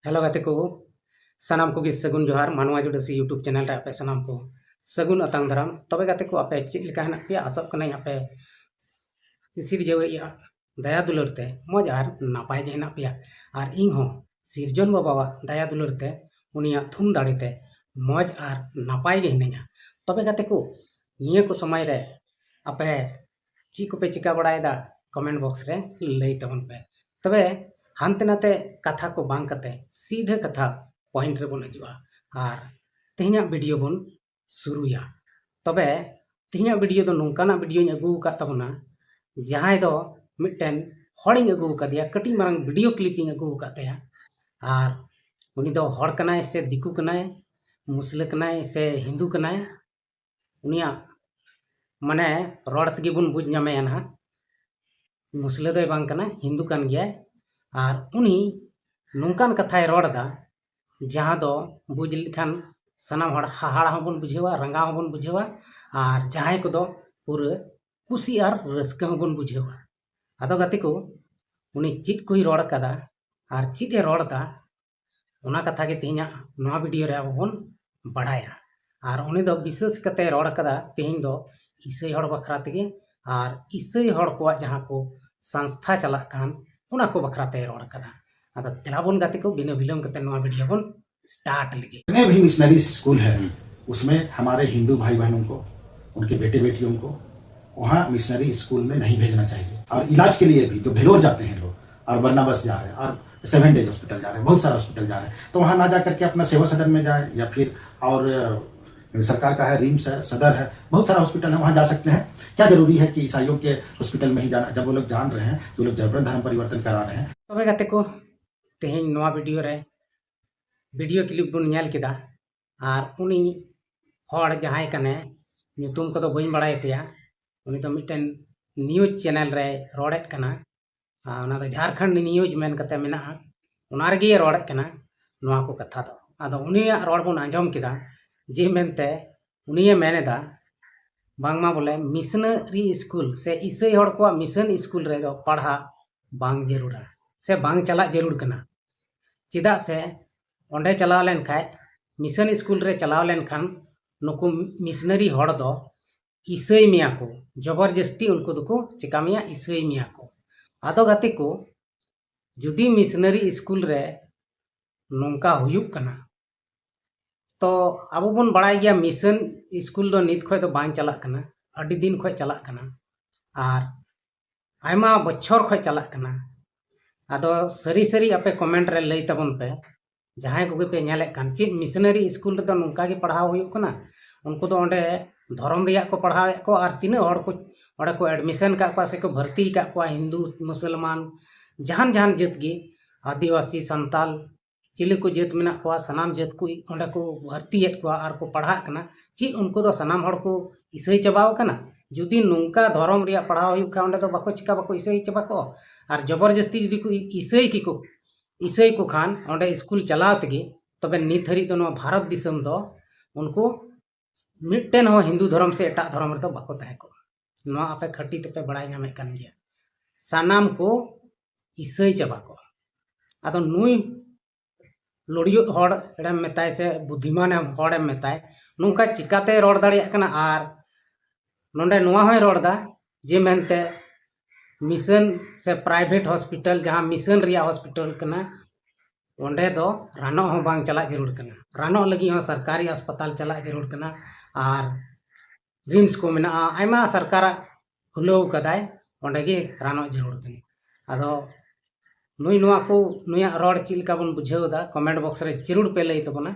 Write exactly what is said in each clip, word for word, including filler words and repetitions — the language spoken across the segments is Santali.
ᱦᱮᱞᱳ ᱜᱟᱛᱮ ᱠᱚ, ᱥᱟᱱᱟᱢ ᱠᱚᱜᱮ ᱥᱟᱹᱜᱩᱱ ᱡᱚᱦᱟᱨ᱾ ᱢᱟᱱᱣᱟ ᱡᱩᱰᱟᱹᱥᱤ YouTube ᱪᱮᱱᱮᱞ ᱨᱮ ᱟᱯᱮ ᱥᱟᱱᱟᱢ ᱠᱚ ᱥᱟᱹᱜᱩᱱ ᱟᱛᱟᱝ ᱫᱟᱨᱟᱢ᱾ ᱛᱚᱵᱮ ᱜᱟᱛᱮ ᱠᱚ, ᱟᱯᱮ ᱪᱮᱫ ᱞᱮᱠᱟ ᱦᱮᱱᱟᱜ ᱯᱮᱭᱟ? ᱟᱥᱚᱜ ᱠᱟᱹᱱᱟᱹᱧ ᱟᱯᱮ ᱥᱤᱥᱤᱨ ᱡᱟᱹᱣᱤᱡ ᱟᱜ ᱫᱟᱭᱟ ᱫᱩᱞᱟᱹᱲ ᱛᱮ ᱢᱚᱡᱽ ᱟᱨ ᱱᱟᱯᱟᱭ ᱜᱮ ᱦᱮᱱᱟᱜ ᱯᱮᱭᱟ᱾ ᱟᱨ ᱤᱧ ᱦᱚᱸ ᱥᱤᱨᱡᱚᱱ ᱵᱟᱵᱟᱣᱟᱜ ᱫᱟᱭᱟ ᱫᱩᱞᱟᱹᱲ ᱛᱮ, ᱩᱱᱤᱭᱟᱜ ᱛᱷᱩᱢ ᱫᱟᱲᱮ ᱛᱮ ᱢᱚᱡᱽ ᱟᱨ ᱱᱟᱯᱟᱭ ᱜᱮ ᱦᱤᱱᱟᱹᱧᱟ᱾ ᱛᱚᱵᱮ ᱜᱟᱛᱮ ᱠᱚ, ᱱᱤᱭᱟᱹ ᱠᱚ ᱥᱚᱢᱚᱭ ᱨᱮ ᱟᱯᱮ ᱪᱮᱫ ᱠᱚᱯᱮ ᱪᱤᱠᱟ ᱵᱟᱲᱟᱭᱮᱫᱟ? ᱠᱚᱢᱮᱱᱴ ᱵᱚᱠᱥ ᱨᱮ ᱞᱟᱹᱭ ᱛᱟᱵᱚᱱ ᱯᱮ᱾ ᱛᱚᱵᱮ ᱦᱟᱱᱛᱮ ᱱᱟᱛᱮ ᱠᱟᱛᱷᱟ ᱠᱚ ᱵᱟᱝ ᱠᱟᱛᱮ ᱥᱤᱫᱷᱟᱹ ᱠᱟᱛᱷᱟ ᱯᱚᱭᱮᱱᱴ ᱨᱮᱵᱚᱱ ᱦᱤᱡᱩᱜᱼᱟ ᱟᱨ ᱛᱮᱦᱮᱧᱟᱜ ᱵᱷᱤᱰᱤᱭᱳ ᱵᱚᱱ ᱥᱩᱨᱩᱭᱟ᱾ ᱛᱚᱵᱮ ᱛᱮᱦᱮᱧᱟᱜ ᱵᱷᱤᱰᱤᱭᱳ ᱫᱚ ᱱᱚᱝᱠᱟᱱᱟᱜ ᱵᱷᱤᱰᱤᱭᱳᱧ ᱟᱹᱜᱩ ᱟᱠᱟᱫ ᱛᱟᱵᱚᱱᱟ, ᱡᱟᱦᱟᱸᱭ ᱫᱚ ᱢᱤᱫᱴᱮᱱ ᱦᱚᱲᱤᱧ ᱟᱹᱜᱩ ᱟᱠᱟᱫᱮᱭᱟ, ᱠᱟᱹᱴᱤᱡ ᱢᱟᱨᱟᱝ ᱵᱷᱤᱰᱤᱭᱳ ᱠᱞᱤᱯ ᱤᱧ ᱟᱹᱜᱩ ᱟᱠᱟᱫ ᱛᱟᱭᱟ᱾ ᱟᱨ ᱩᱱᱤ ᱫᱚ ᱦᱚᱲ ᱠᱟᱱᱟᱭ ᱥᱮ ᱫᱤᱠᱩ ᱠᱟᱱᱟᱭ, ᱢᱩᱥᱞᱟᱹ ᱠᱟᱱᱟᱭ ᱥᱮ ᱦᱤᱱᱫᱩ ᱠᱟᱱᱟᱭ, ᱩᱱᱤᱭᱟᱜ ᱢᱟᱱᱮ ᱨᱚᱲ ᱛᱮᱜᱮ ᱵᱚᱱ ᱵᱩᱡᱽ ᱧᱟᱢᱮᱭᱟ ᱱᱟᱦᱟᱜ᱾ ᱢᱩᱥᱞᱟᱹ ᱫᱚᱭ ᱵᱟᱝ ᱠᱟᱱᱟ, ᱦᱤᱱᱫᱩ ᱠᱟᱱ ᱜᱮᱭᱟᱭ᱾ ᱟᱨ ᱩᱱᱤ ᱱᱚᱝᱠᱟᱱ ᱠᱟᱛᱷᱟᱭ ᱨᱚᱲ ᱮᱫᱟ, ᱡᱟᱦᱟᱸ ᱫᱚ ᱵᱩᱡᱽ ᱞᱮᱠᱷᱟᱱ ᱥᱟᱱᱟᱢ ᱦᱚᱲ ᱦᱟᱦᱟᱲᱟ ᱦᱚᱸᱵᱚᱱ ᱵᱩᱡᱷᱟᱹᱣᱟ, ᱨᱟᱸᱜᱟᱣ ᱦᱚᱸᱵᱚᱱ ᱵᱩᱡᱷᱟᱹᱣᱟ, ᱟᱨ ᱡᱟᱦᱟᱸᱭ ᱠᱚᱫᱚ ᱯᱩᱨᱟᱹ ᱠᱩᱥᱤ ᱟᱨ ᱨᱟᱹᱥᱠᱟᱹ ᱦᱚᱸᱵᱚᱱ ᱵᱩᱡᱷᱟᱹᱣᱟ᱾ ᱟᱫᱚ ᱜᱟᱛᱮ ᱠᱚ, ᱩᱱᱤ ᱪᱮᱫ ᱠᱚᱭ ᱨᱚᱲ ᱠᱟᱫᱟ ᱟᱨ ᱪᱮᱫ ᱮ ᱨᱚᱲ ᱮᱫᱟ, ᱚᱱᱟ ᱠᱟᱛᱷᱟ ᱜᱮ ᱛᱮᱦᱮᱧᱟᱜ ᱱᱚᱣᱟ ᱵᱷᱤᱰᱤᱭᱳ ᱨᱮ ᱟᱵᱚ ᱵᱚᱱ ᱵᱟᱲᱟᱭᱟ᱾ ᱟᱨ ᱩᱱᱤ ᱫᱚ ᱵᱤᱥᱮᱥ ᱠᱟᱛᱮ ᱨᱚᱲ ᱠᱟᱫᱟ ᱛᱮᱦᱮᱧ ᱫᱚ ᱤᱥᱟᱹᱭ ᱦᱚᱲ ᱵᱟᱠᱷᱨᱟ ᱛᱮᱜᱮ, ᱟᱨ ᱤᱥᱟᱹᱭ ᱦᱚᱲ ᱠᱚᱣᱟᱜ ᱡᱟᱦᱟᱸ ᱠᱚ ᱥᱚᱝᱥᱛᱷᱟ ᱪᱟᱞᱟᱜ ᱠᱟᱱ, ᱚᱱᱟ ᱠᱚ ᱵᱟᱠᱷᱨᱟ ᱛᱮᱭ ᱨᱚᱲ ᱠᱟᱫᱟ᱾ ᱟᱫᱚ ᱫᱮᱞᱟ ᱵᱚᱱ ᱜᱟᱛᱮ ᱠᱚ, ᱵᱤᱱᱟᱹ ᱵᱤᱞᱚᱢ ᱠᱟᱛᱮ ᱱᱚᱣᱟ ᱵᱷᱤᱰᱤᱭᱳ ᱵᱚᱱ ᱥᱴᱟᱨᱴ ᱞᱮᱜᱮ᱾ जितने भी मिशनरी स्कूल है, हम्म। उसमें हमारे हिंदू भाई बहनों को, उनके बेटे बेटियों को वहाँ मिशनरी स्कूल में नहीं भेजना चाहिए। और इलाज के लिए भी जो भेलोर जाते हैं लोग, और बरनाबस जा रहे हैं, और सेवन डेज हॉस्पिटल जा रहे हैं, बहुत सारे हॉस्पिटल जा रहे हैं, तो वहाँ ना जा करके अपना सेवा सदन में जाए, या फिर और, अ, सरकार का है, रिम्स है, सदर है, बहुत सारा हॉस्पिटल है, वहाँ जा सकते हैं। क्या जरूरी है कि ईसाइयों के हॉस्पिटल में ही जाना, जब वो लोग जान रहे हैं कि वो लोग जबरन धर्म परिवर्तन करा रहे हैं। ᱛᱚᱵᱮ ᱜᱟᱛᱮ ᱠᱚ, ᱛᱮᱦᱮᱧ ᱱᱚᱣᱟ ᱵᱷᱤᱰᱤᱭᱳ ᱨᱮ ᱵᱷᱤᱰᱤᱭᱳ ᱠᱞᱤᱯ ᱵᱚᱱ ᱧᱮᱞ ᱠᱮᱫᱟ᱾ ᱟᱨ ᱩᱱᱤ ᱦᱚᱲ ᱡᱟᱦᱟᱸᱭ ᱠᱟᱱᱮ, ᱧᱩᱛᱩᱢ ᱠᱚᱫᱚ ᱵᱟᱹᱧ ᱵᱟᱲᱟᱭ ᱛᱟᱭᱟ, ᱩᱱᱤ ᱫᱚ ᱢᱤᱫᱴᱮᱱ ᱱᱤᱭᱩᱡᱽ ᱪᱮᱱᱮᱞ ᱨᱮᱭ ᱨᱚᱲᱮᱫ ᱠᱟᱱᱟ᱾ ᱟᱨ ᱚᱱᱟ ᱫᱚ ᱡᱷᱟᱲᱠᱷᱚᱸᱰ ᱱᱤᱭᱩᱡᱽ ᱢᱮᱱ ᱠᱟᱛᱮ ᱢᱮᱱᱟᱜᱼᱟ, ᱚᱱᱟ ᱨᱮᱜᱮᱭ ᱨᱚᱲᱮᱫ ᱠᱟᱱᱟ ᱱᱚᱣᱟ ᱠᱚ ᱠᱟᱛᱷᱟ ᱫᱚ᱾ ᱟᱫᱚ ᱩᱱᱤᱭᱟᱜ ᱨᱚᱲ ᱵᱚᱱ ᱟᱸᱡᱚᱢ ᱠᱮᱫᱟ, ᱡᱮ ᱢᱮᱱᱛᱮ ᱩᱱᱤᱭᱮ ᱢᱮᱱ ᱮᱫᱟ, ᱵᱟᱝᱢᱟ ᱵᱚᱞᱮ ᱢᱤᱥᱱᱟᱹᱨᱤ ᱥᱠᱩᱞ ᱥᱮ ᱤᱥᱟᱹᱭ ᱦᱚᱲ ᱠᱚᱣᱟᱜ ᱢᱤᱥᱚᱱ ᱥᱠᱩᱞ ᱨᱮᱫᱚ ᱯᱟᱲᱦᱟᱜ ᱵᱟᱝ ᱡᱟᱹᱨᱩᱲᱟ ᱥᱮ ᱵᱟᱝ ᱪᱟᱞᱟᱜ ᱡᱟᱹᱨᱩᱲ ᱠᱟᱱᱟ᱾ ᱪᱮᱫᱟᱜ ᱥᱮ ᱚᱸᱰᱮ ᱪᱟᱞᱟᱣ ᱞᱮᱱᱠᱷᱟᱡ, mission school ᱨᱮ ᱪᱟᱞᱟᱣ ᱞᱮᱱᱠᱷᱟᱱ, ᱱᱩᱠᱩ missionary ᱦᱚᱲ ᱫᱚ ᱤᱥᱟᱹᱭ ᱢᱮᱭᱟ ᱠᱚ, ᱡᱚᱵᱚᱨ ᱡᱟᱹᱥᱛᱤ ᱩᱱᱠᱩ ᱫᱚᱠᱚ ᱪᱮᱠᱟ ᱢᱮᱭᱟ, ᱤᱥᱟᱹᱭ ᱢᱮᱭᱟ ᱠᱚ᱾ ᱟᱫᱚ ᱜᱟᱛᱮ ᱠᱚ, ᱡᱩᱫᱤ missionary school ᱨᱮ ᱱᱚᱝᱠᱟ ᱦᱩᱭᱩᱜ ᱠᱟᱱᱟ, ᱛᱚ ᱟᱵᱚ ᱵᱚᱱ ᱵᱟᱲᱟᱭ ᱜᱮᱭᱟ mission school ᱫᱚ ᱱᱤᱛ ᱠᱷᱚᱡ ᱫᱚ ᱵᱟᱝ ᱪᱟᱞᱟᱜ ᱠᱟᱱᱟ, ᱟᱹᱰᱤ ᱫᱤᱱ ᱠᱷᱚᱡ ᱪᱟᱞᱟᱜ ᱠᱟᱱᱟ ᱟᱨ ᱟᱭᱢᱟ ᱵᱚᱪᱷᱚᱨ ᱠᱷᱚᱡ ᱪᱟᱞᱟᱜ ᱠᱟᱱᱟ᱾ ᱟᱫᱚ ᱥᱟᱹᱨᱤ ᱥᱟᱹᱨᱤ ᱟᱯᱮ comment ᱨᱮ ᱞᱟᱹᱭ ᱛᱟᱵᱚᱱ ᱯᱮ, ᱡᱟᱦᱟᱸᱭ ᱠᱚᱜᱮ ᱯᱮ ᱧᱮᱞᱮᱫ ᱠᱟᱱ, ᱪᱮᱫ missionary school ᱨᱮᱫᱚ ᱱᱚᱝᱠᱟ ᱜᱮ ᱯᱟᱲᱦᱟᱣ ᱦᱩᱭᱩᱜ ᱠᱟᱱᱟ? ᱩᱱᱠᱩ ᱫᱚ ᱚᱸᱰᱮ ᱫᱷᱚᱨᱚᱢ ᱨᱮᱭᱟᱜ ᱠᱚ ᱯᱟᱲᱦᱟᱣᱮᱫ ᱠᱚᱣᱟ ᱟᱨ ᱛᱤᱱᱟᱹᱜ ᱦᱚᱲ ᱠᱚ ᱚᱸᱰᱮ ᱠᱚ admission ᱠᱟᱜ ᱠᱚᱣᱟ ᱥᱮᱠᱚ ᱵᱷᱚᱨᱛᱤ ᱟᱠᱟᱫ ᱠᱚᱣᱟ, ᱦᱤᱱᱫᱩ, ᱢᱩᱥᱚᱞᱢᱟᱱ, ᱡᱟᱦᱟᱱ ᱡᱟᱦᱟᱱ ᱡᱟᱹᱛ ᱜᱮ, ᱟᱹᱫᱤᱵᱟᱹᱥᱤ, ᱥᱟᱱᱛᱟᱞ, ᱪᱤᱞᱤ ᱠᱚ ᱡᱟᱹᱛ ᱢᱮᱱᱟᱜ ᱠᱚᱣᱟ, ᱥᱟᱱᱟᱢ ᱡᱟᱹᱛ ᱠᱚ ᱚᱸᱰᱮ ᱠᱚ ᱵᱷᱚᱨᱛᱤᱭᱮᱫ ᱠᱚᱣᱟ ᱟᱨ ᱠᱚ ᱯᱟᱲᱦᱟᱜ ᱠᱟᱱᱟ᱾ ᱪᱮᱫ ᱩᱱᱠᱩ ᱫᱚ ᱥᱟᱱᱟᱢ ᱦᱚᱲ ᱠᱚ ᱤᱥᱟᱹᱭ ᱪᱟᱵᱟᱣ ᱠᱟᱱᱟ? ᱡᱩᱫᱤ ᱱᱚᱝᱠᱟ ᱫᱷᱚᱨᱚᱢ ᱨᱮᱭᱟᱜ ᱯᱟᱲᱦᱟᱣ ᱦᱩᱭᱩᱜ ᱠᱷᱟᱱ, ᱚᱸᱰᱮ ᱫᱚ ᱵᱟᱠᱚ ᱪᱤᱠᱟ, ᱵᱟᱠᱚ ᱤᱥᱟᱹᱭ ᱪᱟᱵᱟ ᱠᱚᱜᱼᱟ? ᱟᱨ ᱡᱚᱵᱚᱨ ᱡᱟᱹᱥᱛᱤ ᱡᱩᱫᱤ ᱠᱚ ᱤᱥᱟᱹᱭ ᱠᱮᱠᱚ, ᱤᱥᱟᱹᱭ ᱠᱚ ᱠᱷᱟᱱ ᱚᱸᱰᱮ ᱥᱠᱩᱞ ᱪᱟᱞᱟᱣ ᱛᱮᱜᱮ, ᱛᱚᱵᱮ ᱱᱤᱛ ᱦᱟᱹᱨᱤᱡ ᱫᱚ ᱱᱚᱣᱟ ᱵᱷᱟᱨᱚᱛ ᱫᱤᱥᱚᱢ ᱫᱚ ᱩᱱᱠᱩ ᱢᱤᱫᱴᱮᱱ ᱦᱚᱸ ᱦᱤᱱᱫᱩ ᱫᱷᱚᱨᱚᱢ ᱥᱮ ᱮᱴᱟᱜ ᱫᱷᱚᱨᱚᱢ ᱨᱮᱫᱚ ᱵᱟᱠᱚ ᱛᱟᱦᱮᱸ ᱠᱚᱜᱼᱟ᱾ ᱱᱚᱣᱟ ᱟᱯᱮ ᱠᱷᱟᱹᱴᱤ ᱛᱮᱯᱮ ᱵᱟᱲᱟᱭ ᱧᱟᱢᱮᱫ ᱠᱟᱱ ᱜᱮᱭᱟ, ᱥᱟᱱᱟᱢ ᱠᱚ ᱤᱥᱟᱹᱭ ᱪᱟᱵᱟ ᱠᱚᱜᱼᱟ᱾ ᱟᱫᱚ ᱱᱩᱭ ᱞᱩᱲᱤᱭᱩᱫ ᱦᱚᱲ ᱮᱲᱮᱢ ᱢᱮᱛᱟᱭ ᱥᱮ ᱵᱩᱫᱷᱤᱢᱟᱱ ᱦᱚᱲᱮᱢ ᱢᱮᱛᱟᱭ, ᱱᱚᱝᱠᱟ ᱪᱤᱠᱟᱛᱮ ᱨᱚᱲ ᱫᱟᱲᱮᱭᱟᱜ ᱠᱟᱱᱟ? ᱟᱨ ᱱᱚᱰᱮ ᱱᱚᱣᱟ ᱦᱚᱸᱭ ᱨᱚᱲ ᱮᱫᱟ ᱡᱮ ᱢᱮᱱᱛᱮ mission ᱥᱮ private hospital, ᱡᱟᱦᱟᱸ mission ᱨᱮᱭᱟᱜ hospital ᱠᱟᱱᱟ, ᱚᱸᱰᱮ ᱫᱚ ᱨᱟᱱᱚᱜ ᱦᱚᱸ ᱵᱟᱝ ᱪᱟᱞᱟᱜ ᱡᱟᱹᱨᱩᱲ ᱠᱟᱱᱟ᱾ ᱨᱟᱱᱚᱜ ᱞᱟᱹᱜᱤᱫ ᱦᱚᱸ ᱥᱚᱨᱠᱟᱨᱤ ᱦᱟᱥᱯᱟᱛᱟᱞ ᱪᱟᱞᱟᱜ ᱡᱟᱹᱨᱩᱲ ᱠᱟᱱᱟ᱾ ᱟᱨ RIMS ᱠᱚ ᱢᱮᱱᱟᱜᱼᱟ, ᱟᱭᱢᱟ ᱥᱚᱨᱠᱟᱨᱟᱜ ᱠᱷᱩᱞᱟᱹᱣ ᱠᱟᱫᱟᱭ, ᱚᱸᱰᱮ ᱜᱮ ᱨᱟᱱᱚᱜ ᱡᱟᱹᱨᱩᱲ ᱠᱟᱱᱟ᱾ ᱟᱫᱚ ᱱᱩᱭ ᱱᱚᱣᱟ ᱠᱚ, ᱱᱩᱭᱟᱜ ᱨᱚᱲ ᱪᱮᱫ ᱞᱮᱠᱟ ᱵᱚᱱ ᱵᱩᱡᱷᱟᱹᱣ ᱮᱫᱟ, comment box ᱨᱮ ᱡᱟᱹᱨᱩᱲ ᱯᱮ ᱞᱟᱹᱭ ᱛᱟᱵᱚᱱᱟ᱾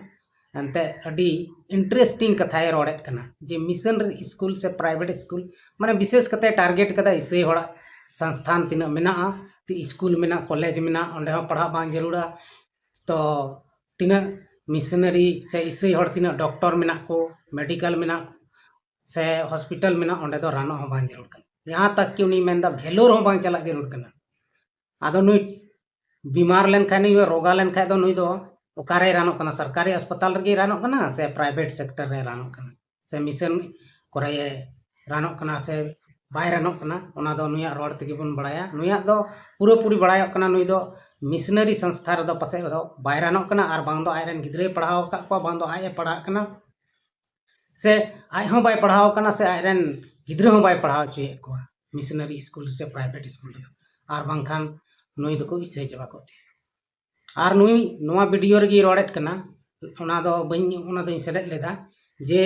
ᱮᱱᱛᱮ ᱟᱹᱰᱤ interesting ᱠᱟᱛᱷᱟᱭ ᱨᱚᱲᱮᱫ ᱠᱟᱱᱟ ᱡᱮ mission school ᱥᱮ private school, ᱢᱟᱱᱮ ᱵᱤᱥᱮᱥ ᱠᱟᱛᱮ target ᱠᱟᱫᱟ ᱤᱥᱟᱹᱭ ᱦᱚᱲᱟᱜ ᱥᱚᱝᱥᱛᱷᱟᱱ ᱛᱤᱱᱟᱹᱜ ᱢᱮᱱᱟᱜᱼᱟ, ᱛᱤ school ᱢᱮᱱᱟᱜ, college ᱢᱮᱱᱟᱜ, ᱚᱸᱰᱮ ᱦᱚᱸ ᱯᱟᱲᱦᱟᱜ ᱵᱟᱝ ᱡᱟᱹᱨᱩᱲᱟ᱾ ᱛᱚ ᱛᱤᱱᱟᱹᱜ missionary ᱥᱮ ᱤᱥᱟᱹᱭ ᱦᱚᱲ ᱛᱤᱱᱟᱹᱜ doctor ᱢᱮᱱᱟᱜ ᱠᱚ, medical ᱢᱮᱱᱟᱜ ᱠᱚ, ᱥᱮ hospital ᱢᱮᱱᱟᱜ, ᱚᱸᱰᱮ ᱫᱚ ᱨᱟᱱᱚᱜ ᱦᱚᱸ ᱵᱟᱝ ᱡᱟᱹᱨᱩᱲ ᱠᱟᱱᱟ᱾ ᱡᱟᱦᱟᱸ ᱛᱟᱠ ᱠᱤ ᱩᱱᱤ ᱢᱮᱱᱫᱟ ᱵᱷᱮᱞᱳᱨ ᱦᱚᱸ ᱵᱟᱝ ᱪᱟᱞᱟᱜ ᱡᱟᱹᱨᱩᱲ ᱠᱟᱱᱟ᱾ ᱟᱫᱚ ᱱᱩᱭ ᱵᱤᱢᱟᱨ ᱞᱮᱱᱠᱷᱟᱱ, ᱱᱩᱭ ᱨᱳᱜᱟ ᱞᱮᱱᱠᱷᱟᱱ ᱫᱚ ᱱᱩᱭ ᱫᱚ ᱚᱠᱟᱨᱮᱭ ᱨᱟᱱᱚᱜ ᱠᱟᱱᱟ? ᱥᱚᱨᱠᱟᱨᱤ ᱦᱟᱥᱯᱟᱛᱟᱞ ᱨᱮᱜᱮᱭ ᱨᱟᱱᱚᱜ ᱠᱟᱱᱟ ᱥᱮ private sector ᱨᱮ ᱨᱟᱱᱚᱜ ᱠᱟᱱᱟ ᱥᱮ mission ᱠᱚᱨᱮ ᱨᱟᱱᱚᱜ ᱠᱟᱱᱟ ᱥᱮ ᱵᱟᱭ ᱨᱟᱱᱚᱜ ᱠᱟᱱᱟ? ᱚᱱᱟ ᱫᱚ ᱱᱩᱭᱟᱜ ᱨᱚᱲ ᱛᱮᱜᱮ ᱵᱚᱱ ᱵᱟᱲᱟᱭᱟ᱾ ᱱᱩᱭᱟᱜ ᱫᱚ ᱯᱩᱨᱟᱹᱯᱩᱨᱤ ᱵᱟᱲᱟᱭᱚᱜ ᱠᱟᱱᱟ, ᱱᱩᱭ ᱫᱚ ᱢᱤᱥᱱᱟᱨᱤ ᱥᱚᱝᱥᱛᱷᱟ ᱨᱮᱫᱚ ᱯᱟᱥᱮᱡ ᱫᱚ ᱵᱟᱭ ᱨᱟᱱᱚᱜ ᱠᱟᱱᱟ, ᱟᱨ ᱵᱟᱝ ᱫᱚ ᱟᱡᱨᱮᱱ ᱜᱤᱫᱽᱨᱟᱹᱭ ᱯᱟᱲᱦᱟᱣ ᱟᱠᱟᱫ ᱠᱚᱣᱟ, ᱵᱟᱝ ᱫᱚ ᱟᱡ ᱮ ᱯᱟᱲᱦᱟᱜ ᱠᱟᱱᱟ, ᱥᱮ ᱟᱡ ᱦᱚᱸ ᱵᱟᱭ ᱯᱟᱲᱦᱟᱣ ᱠᱟᱱᱟ, ᱥᱮ ᱟᱡᱨᱮᱱ ᱜᱤᱫᱽᱨᱟᱹ ᱦᱚᱸ ᱵᱟᱭ ᱯᱟᱲᱦᱟᱣ ᱦᱚᱪᱚᱭᱮᱫ ᱠᱚᱣᱟ ᱢᱤᱥᱱᱟᱨᱤ ᱥᱠᱩᱞ ᱥᱮ ᱯᱨᱟᱭᱵᱷᱮᱴ ᱥᱠᱩᱞ ᱨᱮᱫᱚ, ᱟᱨ ᱵᱟᱝᱠᱷᱟᱱ ᱱᱩᱭ ᱫᱚᱠᱚ ᱤᱥᱟᱹᱭ ᱪᱟᱵᱟ ᱠᱚᱜ ᱛᱮ᱾ ᱟᱨ ᱱᱩᱭ ᱱᱚᱣᱟ ᱵᱷᱤᱰᱤᱭᱳ ᱨᱮᱜᱮᱭ ᱨᱚᱲᱮᱫ ᱠᱟᱱᱟ, ᱚᱱᱟ ᱫᱚ ᱵᱟᱹᱧ, ᱚᱱᱟ ᱫᱚᱧ ᱥᱮᱞᱮᱫ ᱞᱮᱫᱟ, ᱡᱮ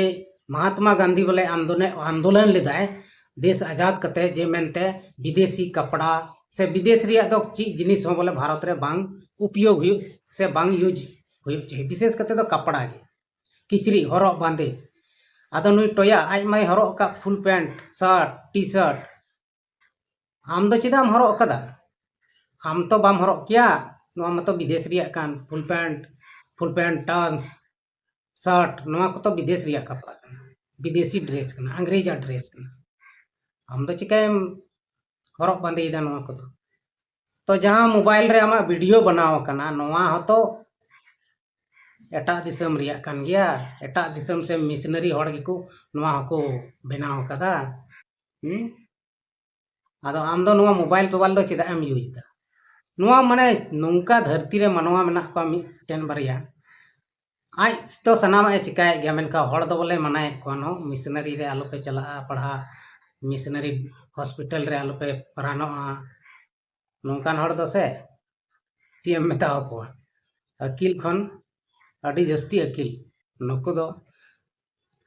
ᱢᱚᱦᱟᱛᱢᱟ ᱜᱟᱱᱫᱷᱤ ᱵᱚᱞᱮ ᱟᱱᱫᱳᱞᱚᱱ, ᱟᱱᱫᱳᱞᱚᱱ ᱞᱮᱫᱟᱭ ᱫᱮᱥ ᱟᱡᱟᱫ ᱠᱟᱛᱮ, ᱡᱮ ᱢᱮᱱᱛᱮ ᱵᱤᱫᱮᱥᱤ ᱠᱟᱯᱲᱟ ᱥᱮ ᱵᱤᱫᱮᱥ ᱨᱮᱭᱟᱜ ᱫᱚ ᱪᱮᱫ ᱡᱤᱱᱤᱥ ᱦᱚᱸ ᱵᱚᱞᱮ ᱵᱷᱟᱨᱚᱛ ᱨᱮ ᱵᱟᱝ ᱩᱯᱭᱳᱜᱽ ᱦᱩᱭᱩᱜ ᱥᱮ ᱵᱟᱝ ᱤᱭᱩᱡᱽ ᱦᱩᱭᱩᱜ ᱪᱟᱹᱦᱤ, ᱵᱤᱥᱮᱥ ᱠᱟᱛᱮ ᱫᱚ ᱠᱟᱯᱲᱟ ᱜᱮ, ᱠᱤᱪᱨᱤᱡ ᱦᱚᱨᱚᱜ ᱵᱟᱸᱫᱮ᱾ ᱟᱫᱚ ᱱᱩᱭ ᱴᱚᱭᱟ ᱟᱡ ᱢᱟᱭ ᱦᱚᱨᱚᱜ ᱟᱠᱟᱫ ᱯᱷᱩᱞ ᱯᱮᱱᱴ, ᱥᱟᱨᱴ, ᱴᱤ ᱥᱟᱨᱴ, ᱟᱢ ᱫᱚ ᱪᱮᱫᱟᱜ ᱮᱢ ᱦᱚᱨᱚᱜ ᱟᱠᱟᱫᱟ? ᱟᱢ ᱛᱚ ᱵᱟᱢ ᱦᱚᱨᱚᱜ ᱠᱮᱭᱟ, ᱱᱚᱣᱟ ᱢᱟᱛᱚ ᱵᱤᱫᱮᱥ ᱨᱮᱭᱟᱜ ᱠᱟᱱ, ᱯᱷᱩᱞ ᱯᱮᱱᱴ, ᱯᱷᱩᱞ ᱯᱮᱱᱴ, ᱴᱟᱱᱥ, ᱥᱟᱨᱴ, ᱱᱚᱣᱟ ᱠᱚᱫᱚ ᱵᱤᱫᱮᱥ ᱨᱮᱭᱟᱜ ᱠᱟᱯᱲᱟ ᱠᱟᱱᱟ, ᱵᱤᱫᱮᱥᱤ ᱰᱨᱮᱥ ᱠᱟᱱᱟ, ᱟᱝᱨᱮᱡᱟᱜ ᱰᱨᱮᱥ ᱠᱟᱱᱟ᱾ ᱟᱢ ᱫᱚ ᱪᱤᱠᱟᱹᱭᱮᱢ ᱦᱚᱨᱚᱜ ᱵᱟᱸᱫᱮᱭᱮᱫᱟ ᱱᱚᱣᱟ ᱠᱚᱫᱚ? ᱛᱚ ᱡᱟᱦᱟᱸ ᱢᱳᱵᱟᱭᱤᱞ ᱨᱮ ᱟᱢᱟᱜ ᱵᱷᱤᱰᱤᱭᱳ ᱵᱮᱱᱟᱣ ᱟᱠᱟᱱᱟ, ᱱᱚᱣᱟ ᱦᱚᱸᱛᱚ ᱮᱴᱟᱜ ᱫᱤᱥᱚᱢ ᱨᱮᱭᱟᱜ ᱠᱟᱱ ᱜᱮᱭᱟ, ᱮᱴᱟᱜ ᱫᱤᱥᱚᱢ ᱥᱮ ᱢᱤᱥᱱᱟᱨᱤ ᱦᱚᱲ ᱜᱮᱠᱚ ᱱᱚᱣᱟ ᱦᱚᱸᱠᱚ ᱵᱮᱱᱟᱣ ᱟᱠᱟᱫᱟ᱾ ᱦᱩᱸ? ᱟᱫᱚ ᱟᱢ ᱫᱚ ᱱᱚᱣᱟ ᱢᱳᱵᱟᱭᱤᱞ ᱴᱳᱵᱟᱭᱤᱞ ᱫᱚ ᱪᱮᱫᱟᱜ ᱮᱢ ᱤᱭᱩᱡᱽ ᱮᱫᱟ? ᱱᱚᱣᱟ ᱢᱟᱱᱮ ᱱᱚᱝᱠᱟ ᱫᱷᱟᱹᱨᱛᱤ ᱨᱮ ᱢᱟᱱᱣᱟ ᱢᱮᱱᱟᱜ ᱠᱚᱣᱟ ᱢᱤᱫᱴᱮᱱ ᱵᱟᱨᱭᱟ, ᱟᱡ ᱫᱚ ᱥᱟᱱᱟᱢᱟᱜ ᱮ ᱪᱤᱠᱟᱭᱮᱫ ᱜᱮᱭᱟ, ᱢᱮᱱᱠᱷᱟᱱ ᱦᱚᱲ ᱫᱚ ᱵᱚᱞᱮ ᱢᱟᱱᱟᱭᱮᱫ ᱠᱚᱣᱟ, ᱱᱚ ᱢᱤᱥᱱᱟᱨᱤ ᱨᱮ ᱟᱞᱚᱯᱮ ᱪᱟᱞᱟᱜᱼᱟ ᱯᱟᱲᱦᱟᱜ, ᱢᱤᱥᱱᱟᱨᱤ ᱦᱚᱥᱯᱤᱴᱟᱞ ᱨᱮ ᱟᱞᱚᱯᱮ ᱨᱟᱱᱚᱜᱼᱟ᱾ ᱱᱚᱝᱠᱟᱱ ᱦᱚᱲ ᱫᱚ ᱥᱮ ᱪᱮᱫ ᱮᱢ ᱢᱮᱛᱟ ᱟᱠᱚᱣᱟ? ᱟᱹᱠᱤᱞ ᱠᱷᱚᱱ ᱟᱹᱰᱤ ᱡᱟᱹᱥᱛᱤ ᱟᱹᱠᱤᱞ, ᱱᱩᱠᱩ ᱫᱚ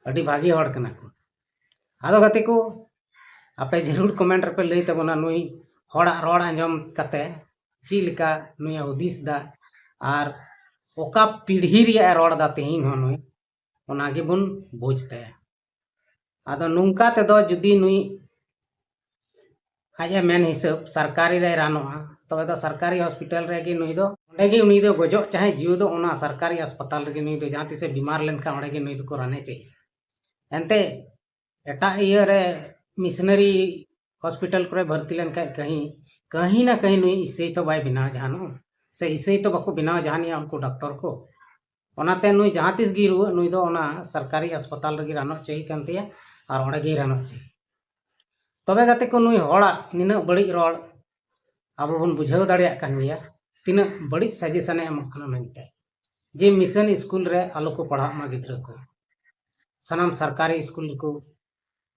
ᱟᱹᱰᱤ ᱵᱷᱟᱜᱮ ᱦᱚᱲ ᱠᱟᱱᱟ ᱠᱚ᱾ ᱟᱫᱚ ᱜᱟᱛᱮ ᱠᱚ, ᱟᱯᱮ ᱡᱟᱹᱨᱩᱲ ᱠᱚᱢᱮᱱᱴ ᱨᱮᱯᱮ ᱞᱟᱹᱭ ᱛᱟᱵᱚᱱᱟ, ᱱᱩᱭ ᱦᱚᱲᱟᱜ ᱨᱚᱲ ᱟᱸᱡᱚᱢ ᱠᱟᱛᱮ ᱪᱮᱫ ᱞᱮᱠᱟ ᱱᱩᱭᱮ ᱦᱩᱫᱤᱥ ᱫᱟ ᱟᱨ ᱚᱠᱟ ᱯᱤᱲᱦᱤ ᱨᱮᱭᱟᱜ ᱮ ᱨᱚᱲ ᱫᱟ ᱛᱮᱦᱮᱧ ᱦᱚᱸ ᱱᱩᱭ, ᱚᱱᱟ ᱜᱮᱵᱚᱱ ᱵᱩᱡᱽ ᱛᱟᱭᱟ᱾ ᱟᱫᱚ ᱱᱚᱝᱠᱟ ᱛᱮᱫᱚ ᱡᱩᱫᱤ ᱱᱩᱭ ᱟᱡ ᱮ ᱢᱮᱱ ᱦᱤᱥᱟᱹᱵ ᱥᱚᱨᱠᱟᱨᱤ ᱨᱮ ᱨᱟᱱᱚᱜᱼᱟ, ᱛᱚᱵᱮ ᱫᱚ ᱥᱚᱨᱠᱟᱨᱤ ᱦᱚᱥᱯᱤᱴᱟᱞ ᱨᱮᱜᱮ ᱱᱩᱭ ᱫᱚ, ᱚᱸᱰᱮ ᱜᱮ ᱩᱱᱤ ᱫᱚ ᱜᱚᱡᱚᱜ ᱪᱟᱦᱮ ᱡᱤᱣᱤ ᱫᱚ ᱚᱱᱟ ᱥᱚᱨᱠᱟᱨᱤ ᱦᱟᱥᱯᱟᱛᱟᱞ ᱨᱮᱜᱮ ᱱᱩᱭ ᱫᱚ ᱡᱟᱦᱟᱸ ᱛᱤᱥᱮ ᱵᱤᱢᱟᱨ ᱞᱮᱱᱠᱷᱟᱱ ᱚᱸᱰᱮ ᱜᱮ ᱱᱩᱭ ᱫᱚᱠᱚ ᱨᱟᱱᱮ ᱪᱟᱹᱦᱤ᱾ ᱮᱱᱛᱮ ᱮᱴᱟᱜ ᱤᱭᱟᱹ ᱨᱮ ᱢᱤᱥᱱᱟᱨᱤ ᱦᱚᱥᱯᱤᱴᱟᱞ ᱠᱚᱨᱮ ᱵᱷᱚᱨᱛᱤ ᱞᱮᱱᱠᱷᱟᱱ ᱠᱟᱹᱦᱤ, ᱠᱟᱹᱦᱤ ᱱᱟ ᱠᱟᱹᱦᱤ ᱱᱩᱭ ᱤᱥᱟᱹᱭ ᱛᱚ ᱵᱟᱭ ᱵᱮᱱᱟᱣ ᱡᱟᱦᱟᱱᱚᱜ, ᱥᱮ ᱤᱥᱟᱹᱭ ᱛᱚ ᱵᱟᱠᱚ ᱵᱮᱱᱟᱣ ᱡᱟᱦᱟᱱᱤᱭᱟ ᱩᱱᱠᱩ ᱰᱟᱠᱛᱚᱨ ᱠᱚ᱾ ᱚᱱᱟᱛᱮ ᱱᱩᱭ ᱡᱟᱦᱟᱸ ᱛᱤᱥ ᱜᱮ ᱨᱩᱣᱟᱹᱜ ᱱᱩᱭ ᱫᱚ ᱚᱱᱟ ᱥᱚᱨᱠᱟᱨᱤ ᱦᱟᱥᱯᱟᱛᱟᱞ ᱨᱮᱜᱮ ᱨᱟᱱᱚᱜ ᱪᱟᱹᱦᱤ ᱠᱟᱱ ᱛᱟᱭᱟ ᱟᱨ ᱚᱸᱰᱮ ᱜᱮᱭ ᱨᱟᱱᱚᱜ ᱪᱟᱹᱦᱤ᱾ ᱛᱚᱵᱮ ᱜᱟᱛᱮ ᱠᱚ, ᱱᱩᱭ ᱦᱚᱲᱟᱜ ᱱᱤᱱᱟᱹᱜ ᱵᱟᱹᱲᱤᱡ ᱨᱚᱲ ᱟᱵᱚ ᱵᱚᱱ ᱵᱩᱡᱷᱟᱹᱣ ᱫᱟᱲᱮᱭᱟᱜ ᱠᱟᱱ ᱜᱮᱭᱟ᱾ ᱛᱤᱱᱟᱹᱜ ᱵᱟᱹᱲᱤᱡ ᱥᱟᱡᱮᱥᱚᱱᱮ ᱮᱢᱚᱜ ᱠᱟᱱᱟ ᱢᱮᱱᱛᱮ, ᱡᱮ ᱢᱤᱥᱚᱱ ᱥᱠᱩᱞ ᱨᱮ ᱟᱞᱚ ᱠᱚ ᱯᱟᱲᱦᱟᱜ ᱢᱟ ᱜᱤᱫᱽᱨᱟᱹ ᱠᱚ, ᱥᱟᱱᱟᱢ ᱥᱚᱨᱠᱟᱨᱤ ᱥᱠᱩᱞ ᱨᱮᱠᱚ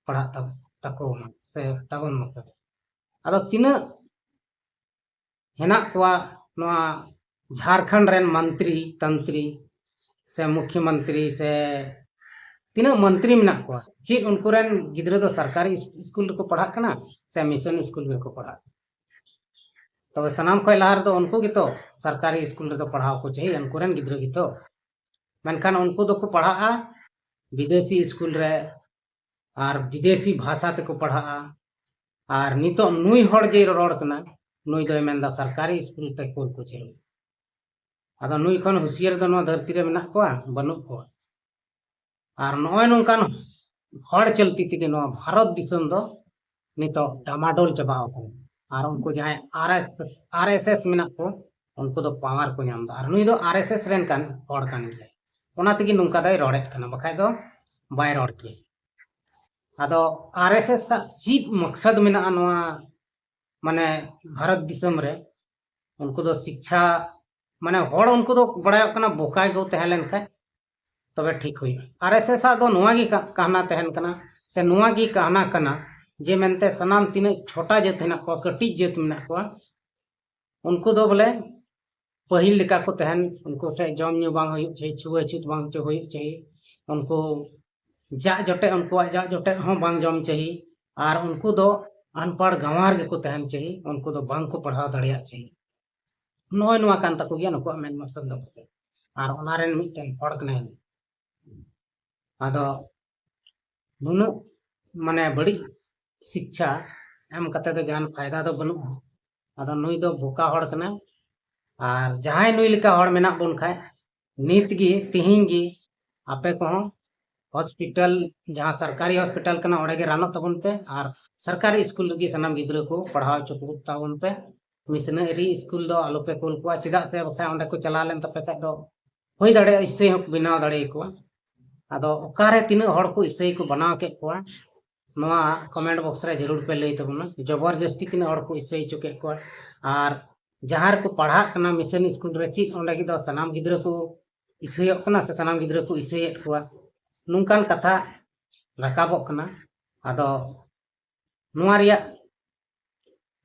ᱯᱟᱲᱦᱟᱜ ᱛᱟ- ᱛᱟᱠᱚ ᱢᱟ ᱥᱮ ᱛᱟᱵᱚᱱ ᱢᱟᱠᱚ᱾ ᱟᱫᱚ ᱛᱤᱱᱟᱹᱜ ᱦᱮᱱᱟᱜ ᱠᱚᱣᱟ ᱱᱚᱣᱟ ᱡᱷᱟᱲᱠᱷᱚᱸᱰ ᱨᱮᱱ ᱢᱚᱱᱛᱨᱤ ᱛᱚᱱᱛᱨᱤ ᱥᱮ ᱢᱩᱠᱷᱭᱚᱢᱚᱱᱛᱨᱤ ᱥᱮ ᱛᱤᱱᱟᱹᱜ ᱢᱚᱱᱛᱨᱤ ᱢᱮᱱᱟᱜ ᱠᱚᱣᱟ, ᱪᱮᱫ ᱩᱱᱠᱩ ᱨᱮᱱ ᱜᱤᱫᱽᱨᱟᱹ ᱫᱚ ᱥᱚᱨᱠᱟᱨᱤ ᱥ- ᱥᱠᱩᱞ ᱨᱮᱠᱚ ᱯᱟᱲᱦᱟᱜ ᱠᱟᱱᱟ ᱥᱮ ᱢᱤᱥᱚᱱ ᱥᱠᱩᱞ ᱨᱮᱠᱚ ᱯᱟᱲᱦᱟᱜ ᱠᱟᱱᱟ? ᱛᱚᱵᱮ ᱥᱟᱱᱟᱢ ᱠᱷᱚᱱ ᱞᱟᱦᱟ ᱨᱮᱫᱚ ᱩᱱᱠᱩ ᱜᱮᱛᱚ ᱥᱚᱨᱠᱟᱨᱤ ᱥᱠᱩᱞ ᱨᱮᱫᱚ ᱯᱟᱲᱦᱟᱣ ᱠᱚ ᱪᱟᱹᱦᱤ, ᱩᱱᱠᱩ ᱨᱮᱱ ᱜᱤᱫᱽᱨᱟᱹ ᱜᱮᱛᱚ᱾ ᱢᱮᱱᱠᱷᱟᱱ ᱩᱱᱠᱩ ᱫᱚᱠᱚ ᱯᱟᱲᱦᱟᱜᱼᱟ ᱵᱤᱫᱮᱥᱤ ᱥᱠᱩᱞ ᱨᱮ, ᱟᱨ ᱵᱤᱫᱮᱥᱤ ᱵᱷᱟᱥᱟ ᱛᱮᱠᱚ ᱯᱟᱲᱦᱟᱜᱼᱟ᱾ ᱟᱨ ᱱᱤᱛᱚᱜ ᱱᱩᱭ ᱦᱚᱲ ᱡᱮ ᱨᱚᱲ ᱠᱟᱱᱟ, ᱱᱩᱭ ᱫᱚᱭ ᱢᱮᱱᱫᱟ ᱥᱚᱨᱠᱟᱨᱤ ᱥᱠᱩᱞ ᱛᱮ ᱠᱩᱞ ᱠᱚ ᱪᱟᱹᱦᱤ᱾ ᱟᱫᱚ ᱱᱩᱭ ᱠᱷᱚᱱ ᱦᱩᱥᱤᱭᱟᱹᱨ ᱫᱚ ᱱᱚᱣᱟ ᱫᱷᱟᱹᱨᱛᱤ ᱨᱮ ᱢᱮᱱᱟᱜ ᱠᱚᱣᱟ? ᱵᱟᱹᱱᱩᱜ ᱠᱚᱣᱟ᱾ ᱟᱨ ᱱᱚᱜᱼᱚᱭ ᱱᱚᱝᱠᱟᱱ ᱦᱚᱲ ᱪᱟᱹᱞᱛᱤ ᱛᱮᱜᱮ ᱱᱚᱣᱟ ᱵᱷᱟᱨᱚᱛ ᱫᱤᱥᱚᱢ ᱫᱚ ᱱᱤᱛᱚᱜ ᱰᱟᱢᱟᱰᱳᱞ ᱪᱟᱵᱟ ᱟᱠᱟᱱᱟ᱾ ᱟᱨ ᱩᱱᱠᱩ ᱡᱟᱦᱟᱸᱭ ᱟᱨ ᱮᱥ ᱮᱥ, ᱟᱨ ᱮᱥ ᱮᱥ ᱢᱮᱱᱟᱜ ᱠᱚ, ᱩᱱᱠᱩ ᱫᱚ ᱯᱟᱣᱟᱨ ᱠᱚ ᱧᱟᱢ ᱮᱫᱟ᱾ ᱟᱨ ᱱᱩᱭ ᱫᱚ ᱟᱨ ᱮᱥ ᱮᱥ ᱨᱮᱱ ᱠᱟᱱ ᱦᱚᱲ ᱠᱟᱱ ᱜᱮᱭᱟᱭ, ᱚᱱᱟ ᱛᱮᱜᱮ ᱱᱚᱝᱠᱟ ᱫᱚᱭ ᱨᱚᱲᱮᱫ ᱠᱟᱱᱟ, ᱵᱟᱠᱷᱟᱡ ᱫᱚ ᱵᱟᱭ ᱨᱚᱲ ᱠᱮᱭᱟ᱾ ᱟᱫᱚ ᱟᱨ ᱮᱥ ᱮᱥ ᱟᱜ ᱪᱮᱫ ᱢᱚᱠᱥᱚᱫ ᱢᱮᱱᱟᱜᱼᱟ ᱱᱚᱣᱟ, ᱢᱟᱱᱮ, ᱵᱷᱟᱨᱚᱛ ᱫᱤᱥᱚᱢ ᱨᱮ? ᱩᱱᱠᱩ ᱫᱚ ᱥᱤᱠᱪᱷᱟ, ᱢᱟᱱᱮ, ᱦᱚᱲ ᱩᱱᱠᱩ ᱫᱚ ᱵᱟᱲᱟᱭᱚᱜ ᱠᱟᱱᱟ ᱵᱚᱠᱟ ᱜᱮᱠᱚ ᱛᱟᱦᱮᱸ ᱞᱮᱱ ᱠᱷᱟᱡ ᱛᱚᱵᱮ ᱴᱷᱤᱠ ᱦᱩᱭᱩᱜᱼᱟ᱾ ᱟᱨ ᱮᱥ ᱮᱥ ᱟᱜ ᱫᱚ ᱱᱚᱣᱟ ᱜᱮ ᱠᱟ- ᱠᱟᱦᱱᱟ ᱛᱟᱦᱮᱱ ᱠᱟᱱᱟ, ᱥᱮ ᱱᱚᱣᱟ ᱜᱮ ᱠᱟᱦᱱᱟ ᱠᱟᱱᱟ, ᱡᱮ ᱢᱮᱱᱛᱮ ᱥᱟᱱᱟᱢ ᱛᱤᱱᱟᱹᱜ ᱪᱷᱳᱴᱟ ᱡᱟᱹᱛ ᱦᱮᱱᱟᱜ ᱠᱚᱣᱟ, ᱠᱟᱹᱴᱤᱡ ᱡᱟᱹᱛ ᱢᱮᱱᱟᱜ ᱠᱚᱣᱟ, ᱩᱱᱠᱩ ᱫᱚ ᱵᱚᱞᱮ ᱯᱟᱹᱦᱤᱞ ᱞᱮᱠᱟ ᱠᱚ ᱛᱟᱦᱮᱱ, ᱩᱱᱠᱩ ᱴᱷᱮᱱ ᱡᱚᱢ ᱧᱩ ᱵᱟᱝ ᱦᱩᱭᱩᱜ ᱪᱟᱹᱦᱤ, ᱪᱷᱩᱣᱟᱹ ᱪᱷᱩᱛ ᱵᱟᱝ ᱦᱚᱪᱚ ᱦᱩᱭᱩᱜ ᱪᱟᱹᱦᱤ, ᱩᱱᱠᱩ ᱡᱟᱜ ᱡᱚᱴᱮᱫ, ᱩᱱᱠᱩᱣᱟᱜ ᱡᱟᱜ ᱡᱚᱴᱮᱫ ᱦᱚᱸ ᱵᱟᱝ ᱡᱚᱢ ᱪᱟᱹᱦᱤ, ᱟᱨ ᱩᱱᱠᱩ ᱫᱚ ᱟᱱᱯᱟᱲ ᱜᱟᱸᱣᱟᱨ ᱜᱮᱠᱚ ᱛᱟᱦᱮᱱ ᱪᱟᱹᱦᱤ, ᱩᱱᱠᱩ ᱫᱚ ᱵᱟᱝ ᱠᱚ ᱯᱟᱲᱦᱟᱣ ᱫᱟᱲᱮᱭᱟᱜ ᱪᱟᱹᱦᱤ᱾ ᱱᱚᱜᱼᱚᱭ ᱱᱚᱣᱟ ᱠᱟᱱ ᱛᱟᱠᱚ ᱜᱮᱭᱟ ᱱᱩᱠᱩᱣᱟᱜ ᱢᱮᱱ ᱢᱚᱠᱥᱚᱫ ᱫᱚ ᱯᱟᱥᱮᱡ᱾ ᱟᱨ ᱚᱱᱟ ᱨᱮᱱ ᱢᱤᱫᱴᱮᱱ ᱦᱚᱲ ᱠᱟᱱᱟᱭ᱾ ᱟᱫᱚ ᱱᱩᱱᱟᱹᱜ, ᱢᱟᱱᱮ, ᱵᱟᱹᱲᱤᱡ ᱥᱤᱠᱪᱷᱟ ᱮᱢ ᱠᱟᱛᱮ ᱫᱚ ᱡᱟᱦᱟᱱ ᱯᱷᱟᱭᱫᱟ ᱫᱚ ᱵᱟᱹᱱᱩᱜᱼᱟ᱾ ᱟᱫᱚ ᱱᱩᱭ ᱫᱚ ᱵᱚᱠᱟ ᱦᱚᱲ ᱠᱟᱱᱟᱭ᱾ ᱟᱨ ᱡᱟᱦᱟᱸᱭ ᱱᱩᱭ ᱞᱮᱠᱟ ᱦᱚᱲ ᱢᱮᱱᱟᱜ ᱵᱚᱱ ᱠᱷᱟᱡ, ᱱᱤᱛ ᱜᱮ, ᱛᱤᱦᱤᱧ ᱜᱮ ᱟᱯᱮ ᱠᱚᱦᱚᱸ ᱦᱚᱥᱯᱤᱴᱟᱞ, ᱡᱟᱦᱟᱸ ᱥᱚᱨᱠᱟᱨᱤ ᱦᱚᱥᱯᱤᱴᱟᱞ ᱠᱟᱱᱟ, ᱚᱸᱰᱮ ᱜᱮ ᱨᱟᱱᱚᱜ ᱛᱟᱵᱚᱱ ᱯᱮ᱾ ᱟᱨ ᱥᱚᱨᱠᱟᱨᱤ ᱥᱠᱩᱞ ᱨᱮᱜᱮ ᱥᱟᱱᱟᱢ ᱜᱤᱫᱽᱨᱟᱹ ᱠᱚ ᱯᱟᱲᱦᱟᱣ ᱦᱚᱪᱚ ᱠᱚ ᱛᱟᱵᱚᱱ ᱯᱮ᱾ ᱢᱤᱥᱱᱟᱹᱨᱤ ᱥᱠᱩᱞ ᱫᱚ ᱟᱞᱚ ᱯᱮ ᱠᱩᱞ ᱠᱚᱣᱟ, ᱪᱮᱫᱟᱜ ᱥᱮ ᱵᱟᱠᱷᱟᱡ ᱚᱸᱰᱮ ᱠᱚ ᱪᱟᱞᱟᱣ ᱞᱮᱱ ᱛᱟᱯᱮ ᱠᱷᱟᱡ ᱫᱚ ᱦᱩᱭ ᱫᱟᱲᱮᱭᱟᱜᱼᱟ ᱤᱥᱟᱹᱭ ᱦᱚᱸᱠᱚ ᱵᱮᱱᱟᱣ ᱫᱟᱲᱮᱭᱟᱠᱚᱣᱟ᱾ ᱟᱫᱚ ᱚᱠᱟᱨᱮ ᱛᱤᱱᱟᱹᱜ ᱦᱚᱲ ᱠᱚ ᱤᱥᱟᱹᱭ ᱠᱚ ᱵᱮᱱᱟᱣ ᱠᱮᱫ ᱠᱚᱣᱟ, ᱱᱚᱣᱟ ᱠᱚᱢᱮᱱᱴ ᱵᱚᱠᱥ ᱨᱮ ᱡᱟᱹᱨᱩᱲ ᱯᱮ ᱞᱟᱹᱭ ᱛᱟᱵᱚᱱᱟ᱾ ᱡᱚᱵᱚᱨ ᱡᱟᱹᱥᱛᱤ ᱛᱤᱱᱟᱹᱜ ᱦᱚᱲ ᱠᱚ ᱤᱥᱟᱹᱭ ᱦᱚᱪᱚ ᱠᱮᱫ ᱠᱚᱣᱟ, ᱟᱨ ᱡᱟᱦᱟᱸ ᱨᱮᱠᱚ ᱯᱟᱲᱦᱟᱜ ᱠᱟᱱᱟ ᱢᱤᱥᱚᱱ ᱥᱠᱩᱞ ᱨᱮ, ᱪᱮᱫ ᱚᱸᱰᱮ ᱫᱚ ᱥᱟᱱᱟᱢ ᱜᱤᱫᱽᱨᱟᱹ ᱠᱚ ᱤᱥᱟᱹᱭᱚᱜ ᱠᱟᱱᱟ ᱥᱮ ᱥᱟᱱᱟᱢ ᱜᱤᱫᱽᱨᱟᱹ ᱠᱚ ᱤᱥᱟᱹᱭᱮᱫ ᱠᱚᱣᱟ, ᱱᱚᱝᱠᱟᱱ ᱠᱟᱛᱷᱟ ᱨᱟᱠᱟᱵᱚᱜ ᱠᱟᱱᱟ᱾ ᱟᱫᱚ ᱱᱚᱣᱟ ᱨᱮᱭᱟᱜ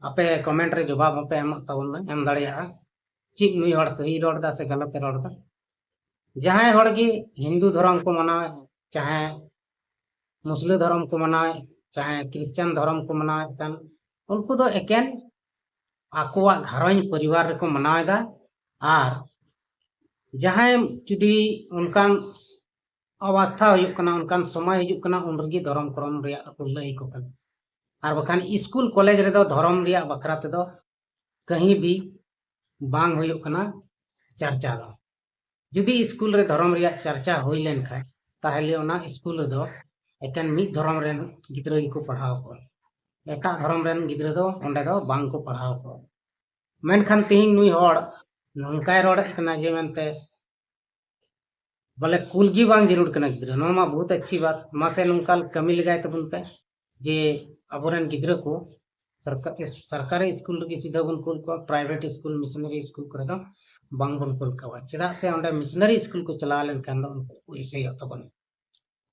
ᱟᱯᱮ ᱠᱚᱢᱮᱱᱴ ᱨᱮ ᱡᱚᱵᱟᱵ ᱦᱚᱸᱯᱮ ᱮᱢᱚᱜ ᱛᱟᱵᱚᱱᱟ, ᱮᱢ ᱫᱟᱲᱮᱭᱟᱜᱼᱟ, ᱪᱮᱫ ᱱᱩᱭ ᱦᱚᱲ ᱥᱟᱹᱦᱤ ᱨᱚᱲ ᱮᱫᱟ ᱥᱮ ᱜᱟᱞᱟᱛ ᱮ ᱨᱚᱲ ᱮᱫᱟ᱾ ᱡᱟᱦᱟᱸᱭ ᱦᱚᱲ ᱜᱮ ᱦᱤᱱᱫᱩ ᱫᱷᱚᱨᱚᱢ ᱠᱚ ᱢᱟᱱᱟᱣᱮᱫ, ᱪᱟᱦᱮ ᱢᱩᱥᱞᱟᱹ ᱫᱷᱚᱨᱚᱢ ᱠᱚ ᱢᱟᱱᱟᱣᱮᱫ, ᱪᱟᱦᱮ ᱠᱷᱨᱤᱥᱪᱟᱱ ᱫᱷᱚᱨᱚᱢ ᱠᱚ ᱢᱟᱱᱟᱣᱮᱫ ᱠᱟᱱ, ᱩᱱᱠᱩ ᱫᱚ ᱮᱠᱮᱱ ᱟᱠᱚᱣᱟᱜ ᱜᱷᱟᱨᱚᱸᱡᱽ ᱯᱚᱨᱤᱵᱟᱨ ᱨᱮᱠᱚ ᱢᱟᱱᱟᱣ ᱮᱫᱟ᱾ ᱟᱨ ᱡᱟᱦᱟᱸᱭ ᱡᱩᱫᱤ ᱚᱱᱠᱟᱱ ᱚᱵᱚᱥᱛᱷᱟ ᱦᱩᱭᱩᱜ ᱠᱟᱱᱟ, ᱚᱱᱠᱟᱱ ᱥᱚᱢᱚᱭ ᱦᱤᱡᱩᱜ ᱠᱟᱱᱟ, ᱩᱱ ᱨᱮᱜᱮ ᱫᱷᱚᱨᱚᱢ ᱠᱚᱨᱚᱢ ᱨᱮᱭᱟᱜ ᱫᱚᱠᱚ ᱞᱟᱹᱭ ᱟᱠᱚ ᱠᱟᱱᱟ᱾ ᱟᱨ ᱵᱟᱠᱷᱟᱱ ᱥᱠᱩᱞ ᱠᱚᱞᱮᱡᱽ ᱨᱮᱫᱚ ᱫᱷᱚᱨᱚᱢ ᱨᱮᱭᱟᱜ ᱵᱟᱠᱷᱨᱟ ᱛᱮᱫᱚ ᱠᱟᱹᱦᱤ ᱵᱤ ᱵᱟᱝ ᱦᱩᱭᱩᱜ ᱠᱟᱱᱟ ᱪᱟᱨᱪᱟ ᱫᱚ᱾ ᱡᱩᱫᱤ ᱥᱠᱩᱞ ᱨᱮ ᱫᱷᱚᱨᱚᱢ ᱨᱮᱭᱟᱜ ᱪᱟᱨᱪᱟ ᱦᱩᱭ ᱞᱮᱱᱠᱷᱟᱱ, ᱛᱟᱦᱚᱞᱮ ᱚᱱᱟ ᱥᱠᱩᱞ ᱨᱮᱫᱚ ᱮᱠᱮᱱ ᱢᱤᱫ ᱫᱷᱚᱨᱚᱢ ᱨᱮᱱ ᱜᱤᱫᱽᱨᱟᱹ ᱜᱮᱠᱚ ᱯᱟᱲᱦᱟᱣ ᱠᱚᱣᱟ᱾ ᱮᱴᱟᱜ ᱫᱷᱚᱨᱚᱢ ᱨᱮᱱ ᱜᱤᱫᱽᱨᱟᱹ ᱫᱚ ᱚᱸᱰᱮ ᱫᱚ ᱵᱟᱝ ᱠᱚ ᱯᱟᱲᱦᱟᱣ ᱠᱚᱣᱟ᱾ ᱢᱮᱱᱠᱷᱟᱱ ᱛᱮᱦᱮᱧ ᱱᱩᱭ ᱦᱚᱲ ᱱᱚᱝᱠᱟᱭ ᱨᱚᱲᱮᱫ ᱠᱟᱱᱟ ᱡᱮ ᱢᱮᱱᱛᱮ ᱵᱚᱞᱮ ᱠᱩᱞ ᱜᱮ ᱵᱟᱝ ᱡᱟᱹᱨᱩᱲ ᱠᱟᱱᱟ ᱜᱤᱫᱽᱨᱟᱹ, ᱱᱚᱣᱟ ᱢᱟ ᱵᱚᱦᱩᱛ ᱟᱪᱪᱷᱤ ᱵᱟᱛ᱾ ᱢᱟᱥᱮ ᱱᱚᱝᱠᱟ ᱠᱟᱹᱢᱤ ᱞᱮᱜᱟᱭ ᱛᱟᱵᱚᱱ ᱯᱮ ᱡᱮ ᱟᱵᱚᱨᱮᱱ ᱜᱤᱫᱽᱨᱟᱹ ᱠᱚ ᱥᱚᱨᱠᱟ-, ᱥᱚᱨᱠᱟᱨᱤ ᱥᱠᱩᱞ ᱨᱮᱜᱮ ᱥᱤᱫᱷᱟᱹ ᱵᱚᱱ ᱠᱩᱞ ᱠᱚᱣᱟ, ᱯᱨᱟᱭᱵᱷᱮᱴ ᱥᱠᱩᱞ, ᱢᱤᱥᱚᱱᱟᱨᱤ ᱥᱠᱩᱞ ᱠᱚᱨᱮ ᱫᱚ ᱵᱟᱝ ᱵᱚᱱ ᱠᱩᱞ ᱠᱚᱣᱟ᱾ ᱪᱮᱫᱟᱜ ᱥᱮ ᱚᱸᱰᱮ ᱢᱤᱥᱚᱱᱟᱨᱤ ᱥᱠᱩᱞ ᱠᱚ ᱪᱟᱞᱟᱣ ᱞᱮᱱᱠᱷᱟᱱ ᱫᱚ ᱩᱱᱠᱩ ᱠᱚ ᱤᱥᱟᱹᱭᱚᱜ ᱛᱟᱵᱚᱱᱟ᱾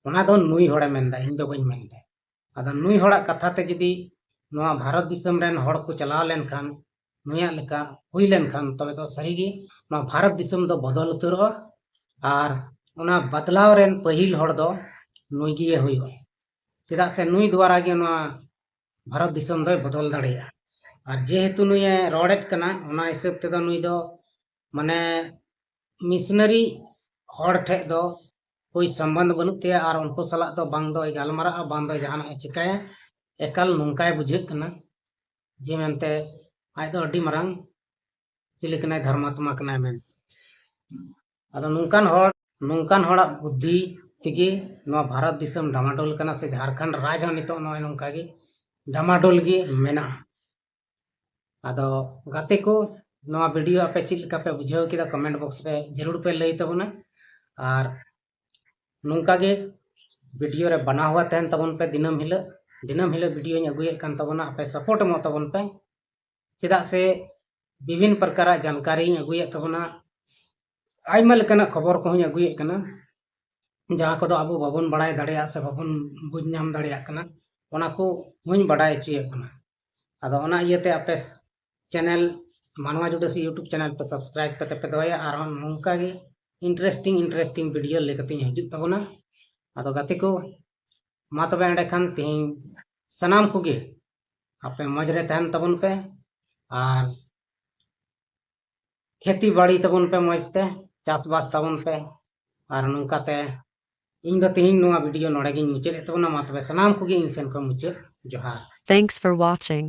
ᱚᱱᱟ ᱫᱚ ᱱᱩᱭ ᱦᱚᱲᱮ ᱢᱮᱱᱫᱟ, ᱤᱧ ᱫᱚ ᱵᱟᱹᱧ ᱢᱮᱱᱫᱟ᱾ ᱟᱫᱚ ᱱᱩᱭ ᱦᱚᱲᱟᱜ ᱠᱟᱛᱷᱟ ᱛᱮ ᱡᱩᱫᱤ ᱱᱚᱣᱟ ᱵᱷᱟᱨᱚᱛ ᱫᱤᱥᱚᱢ ᱨᱮᱱ ᱦᱚᱲ ᱠᱚ ᱪᱟᱞᱟᱣ ᱞᱮᱱᱠᱷᱟᱱ, ᱱᱩᱭᱟᱜ ᱞᱮᱠᱟ ᱦᱩᱭ ᱞᱮᱱᱠᱷᱟᱱ, ᱛᱚᱵᱮ ᱫᱚ ᱥᱟᱹᱨᱤᱜᱮ ᱱᱚᱣᱟ ᱵᱷᱟᱨᱚᱛ ᱫᱤᱥᱚᱢ ᱫᱚ ᱵᱚᱫᱚᱞ ᱩᱛᱟᱹᱨᱚᱜᱼᱟ᱾ ᱟᱨ ᱚᱱᱟ ᱵᱟᱫᱞᱟᱣ ᱨᱮᱱ ᱯᱟᱹᱦᱤᱞ ᱦᱚᱲ ᱫᱚ ᱱᱩᱭ ᱜᱮ ᱦᱩᱭᱩᱜᱼᱟ᱾ ᱪᱮᱫᱟᱜ ᱥᱮ ᱱᱩᱭ ᱫᱣᱟᱨᱟ ᱜᱮ ᱱᱚᱣᱟ ᱵᱷᱟᱨᱚᱛ ᱫᱤᱥᱚᱢ ᱫᱚᱭ ᱵᱚᱫᱚᱞ ᱫᱟᱲᱮᱭᱟᱜᱼᱟ᱾ ᱟᱨ ᱡᱮᱦᱮᱛᱩ ᱱᱩᱭᱮ ᱨᱚᱲᱮᱫ ᱠᱟᱱᱟ, ᱚᱱᱟ ᱦᱤᱥᱟᱹᱵ ᱛᱮᱫᱚ ᱱᱩᱭ ᱫᱚ ᱢᱟᱱᱮ ᱢᱤᱥᱚᱱᱟᱨᱤ ᱦᱚᱲ ᱴᱷᱮᱡ ᱫᱚ ᱠᱳᱭ ᱥᱚᱢᱵᱚᱱᱫᱷ ᱵᱟᱹᱱᱩᱜ ᱛᱟᱭᱟ ᱟᱨ ᱩᱱᱠᱩ ᱥᱟᱞᱟᱜ ᱫᱚ ᱵᱟᱝ ᱫᱚᱭ ᱜᱟᱞᱢᱟᱨᱟᱜᱼᱟ, ᱵᱟᱝ ᱫᱚ ᱡᱟᱦᱟᱱᱟᱜ ᱮ ᱪᱤᱠᱟᱹᱭᱟ᱾ ᱮᱠᱟᱞ ᱱᱚᱝᱠᱟᱭ ᱵᱩᱡᱷᱟᱹᱜ ᱠᱟᱱᱟ ᱡᱮ ᱢᱮᱱᱛᱮ ᱟᱡ ᱫᱚ ᱟᱹᱰᱤ ᱢᱟᱨᱟᱝ ᱪᱤᱞᱤ ᱠᱟᱱᱟᱭ, ᱫᱷᱚᱨᱢᱟᱛᱢᱟ ᱠᱟᱱᱟᱭ ᱢᱮᱱᱛᱮ᱾ ᱟᱫᱚ ᱱᱚᱝᱠᱟᱱ ᱦᱚᱲ, ᱱᱚᱝᱠᱟᱱ ᱦᱚᱲᱟᱜ ᱵᱩᱫᱽᱫᱷᱤ ᱛᱮᱜᱮ ᱱᱚᱣᱟ ᱵᱷᱟᱨᱚᱛ ᱫᱤᱥᱚᱢ ᱰᱟᱢᱟᱰᱳᱞ ᱠᱟᱱᱟ, ᱥᱮ ᱡᱷᱟᱲᱠᱷᱚᱸᱰ ᱨᱟᱡᱽ ᱦᱚᱸ ᱱᱤᱛᱚᱜ ᱱᱚᱜᱼᱚᱭ ᱱᱚᱝᱠᱟ ᱜᱮ ᱰᱟᱢᱟᱰᱳᱞ ᱜᱮ ᱢᱮᱱᱟᱜᱼᱟ᱾ ᱟᱫᱚ ᱜᱟᱛᱮ ᱠᱚ, ᱱᱚᱣᱟ ᱵᱷᱤᱰᱤᱭᱳ ᱟᱯᱮ ᱪᱮᱫ ᱞᱮᱠᱟ ᱯᱮ ᱵᱩᱡᱷᱟᱹᱣ ᱠᱮᱫᱟ, ᱠᱚᱢᱮᱱᱴ ᱵᱚᱠᱥ ᱨᱮ ᱡᱟᱹᱨᱩᱲ ᱯᱮ ᱞᱟᱹᱭ ᱛᱟᱵᱚᱱᱟ᱾ ᱟᱨ ᱱᱚᱝᱠᱟ ᱜᱮ ᱵᱷᱤᱰᱤᱭᱳ ᱨᱮ ᱵᱟᱱᱟ ᱦᱩᱭᱟ ᱛᱟᱦᱮᱱ ᱛᱟᱵᱚᱱ ᱯᱮ ᱫᱤᱱᱟᱹᱢ ᱦᱤᱞᱳᱜ᱾ ᱫᱤᱱᱟᱹᱢ ᱦᱤᱞᱳᱜ ᱵᱷᱤᱰᱤᱭᱳᱧ ᱟᱹᱜᱩᱭᱮᱫ ᱠᱟᱱ ᱛᱟᱵᱚᱱᱟ, ᱟᱯᱮ ᱥᱟᱯᱳᱨᱴ ᱮᱢᱚᱜ ᱛᱟᱵᱚᱱ ᱯᱮ᱾ ᱪᱮᱫᱟᱜ ᱥᱮ ᱵᱤᱵᱷᱤᱱ ᱯᱨᱚᱠᱟᱨᱟᱜ ᱡᱟᱱᱠᱟᱨᱤᱧ ᱟᱹᱜᱩᱭᱮᱫ ᱛᱟᱵᱚᱱᱟ᱾ ᱟᱭᱢᱟ ᱞᱮᱠᱟᱱᱟᱜ ᱠᱷᱚᱵᱚᱨ ᱠᱚᱦᱚᱸᱧ ᱟᱹᱜᱩᱭᱮᱫ ᱠᱟᱱᱟ, ᱡᱟᱦᱟᱸ ᱠᱚᱫᱚ ᱟᱵᱚ ᱵᱟᱵᱚᱱ ᱵᱟᱲᱟᱭ ᱫᱟᱲᱮᱭᱟᱜᱼᱟ ᱥᱮ ᱵᱟᱵᱚᱱ ᱵᱩᱡᱽ ᱧᱟᱢ ᱫᱟᱲᱮᱭᱟᱜ ᱠᱟᱱᱟ, ᱚᱱᱟ ᱠᱚ ᱦᱚᱸᱧ ᱵᱟᱰᱟᱭ ᱦᱚᱪᱚᱭᱮᱫ ᱵᱚᱱᱟ᱾ ᱟᱫᱚ ᱚᱱᱟ ᱤᱭᱟᱹᱛᱮ ᱟᱯᱮ ᱪᱮᱱᱮᱞ ᱢᱟᱱᱣᱟ ᱡᱩᱰᱟᱹᱥᱤ YouTube ᱪᱮᱱᱮᱞ ᱯᱮ ᱥᱟᱵᱥᱠᱨᱟᱭᱤᱵ ᱠᱟᱛᱮ ᱯᱮ ᱫᱚᱦᱚᱭᱟ, ᱟᱨᱦᱚᱸ ᱱᱚᱝᱠᱟ ᱜᱮ ᱤᱱᱴᱟᱨᱮᱥᱴᱤᱝ ᱤᱱᱴᱟᱨᱮᱥᱴᱤᱝ ᱵᱷᱤᱰᱤᱭᱳ ᱞᱟᱹᱭ ᱠᱟᱛᱮᱧ ᱦᱤᱡᱩᱜ ᱛᱟᱵᱚᱱᱟ᱾ ᱟᱫᱚ ᱜᱟᱛᱮ ᱠᱚ, ᱢᱟ ᱛᱚᱵᱮ ᱮᱸᱰᱮᱠᱷᱟᱱ ᱛᱮᱦᱮᱧ ᱥᱟᱱᱟᱢ ᱠᱚᱜᱮ ᱟᱯᱮ ᱢᱚᱡᱽ ᱨᱮ ᱛᱟᱦᱮᱱ ᱛᱟᱵᱚᱱ ᱯᱮ, ᱟᱨ ᱠᱷᱮᱛᱤ ᱵᱟᱲᱤ ᱛᱟᱵᱚᱱ ᱯᱮ ᱢᱚᱡᱽ ᱛᱮ, ᱪᱟᱥᱵᱟᱥ ᱛᱟᱵᱚᱱ ᱯᱮ᱾ ᱟᱨ ᱱᱚᱝᱠᱟᱛᱮ ᱤᱧ ᱫᱚ ᱛᱮᱦᱮᱧ ᱱᱚᱣᱟ ᱵᱷᱤᱰᱤᱭᱳ ᱱᱚᱰᱮ ᱜᱤᱧ ᱢᱩᱪᱟᱹᱫ ᱮᱫ ᱛᱟᱵᱚᱱᱟ᱾ ᱢᱟ ᱛᱚᱵᱮ ᱥᱟᱱᱟᱢ ᱠᱚᱜᱮ ᱤᱧ ᱥᱮᱱ ᱠᱷᱚᱱ ᱢᱩᱪᱟᱹᱫ ᱡᱚᱦᱟᱨ᱾ Thanks for watching.